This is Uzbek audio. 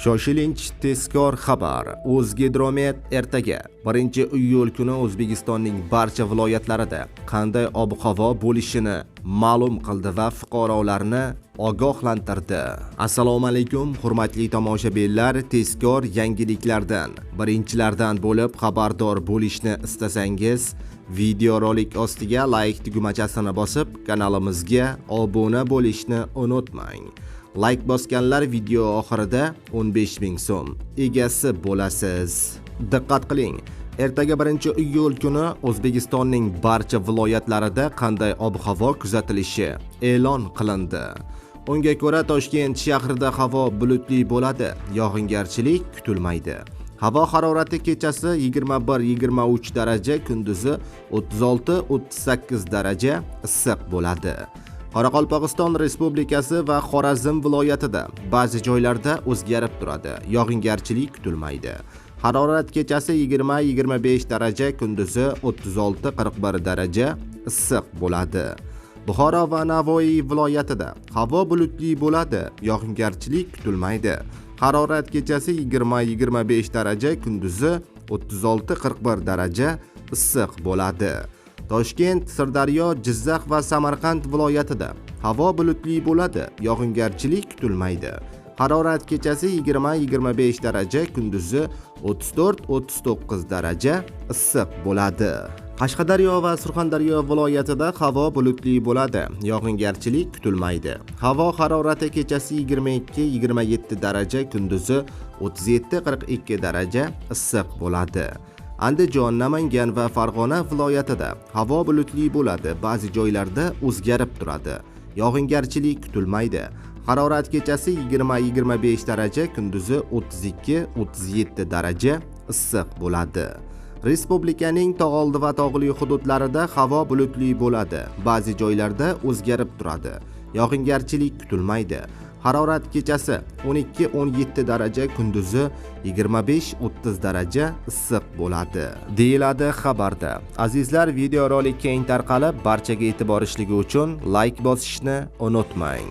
Shoshilinch tezkor xabar. O'zgidromet ertaga 1-iyul kuni O'zbekistonning barcha viloyatlarida qanday ob-havo bo'lishini ma'lum qildi va fuqarolarni ogohlantirdi. Assalomu alaykum, hurmatli tomoshabinlar, tezkor yangiliklardan birinchilardan bo'lib xabardor bo'lishni istasangiz, videorolik ostiga like tugmachasini bosib, kanalimizga obuna bo'lishni unutmang. Like bosganlar video oxirida 15 ming so'm egasi bo'lasiz. Diqqat qiling. Ertaga 1-iyul kuni O'zbekistonning barcha viloyatlarida qanday ob-havo kuzatilishi e'lon qilindi. Unga ko'ra, Toshkent shahrida havo bulutli bo'ladi, yog'ingarchilik kutilmaydi. Havo harorati kechasi 21-23 daraja, kunduzi 36-38 daraja issiq bo'ladi. Qoraqalpog'iston Respublikasi va Xorazm viloyatida ba'zi joylarda o'zgarib turadi, yog'ingarchilik kutilmaydi. Harorat kechasi 20-25 daraja, kunduzi 36-41 daraja issiq bo'ladi. Buxoro va Navoiy viloyatida havo bulutli bo'ladi, yog'ingarchilik kutilmaydi. Harorat kechasi 20-25 daraja, kunduzi 36-41 daraja issiq bo'ladi. Toshkent, Sirdaryo, Jizzax va Samarqand viloyatida havo bulutli bo'ladi, yog'ingarchilik kutilmaydi. Harorat kechasi 20-25 daraja, kunduzi 34-39 daraja issiq bo'ladi. Qashqadaryo va Surxondaryo viloyatida havo bulutli bo'ladi, yog'ingarchilik kutilmaydi. Havo harorati kechasi 22-27 daraja, kunduzi 37-42 daraja issiq bo'ladi. Andijon, Namangan va Farg'ona viloyatida havo bulutli bo'ladi, ba'zi joylarda o'zgarib turadi. Yog'ingarchilik kutilmaydi. Harorat kechasi 20-25 daraja, kunduzi 32-37 daraja issiq bo'ladi. Respublikaning tog'oldi va tog'li hududlarida havo bulutli bo'ladi. Ba'zi joylarda o'zgarib turadi. Yog'ingarchilik kutilmaydi. Harorat kechasi 12-17 daraja, kunduzi 25-30 daraja issiq bo'ladi, deyiladi xabarda. Azizlar, videorolik keng tarqalib, barchaga yetib borishligi uchun like bosishni unutmang.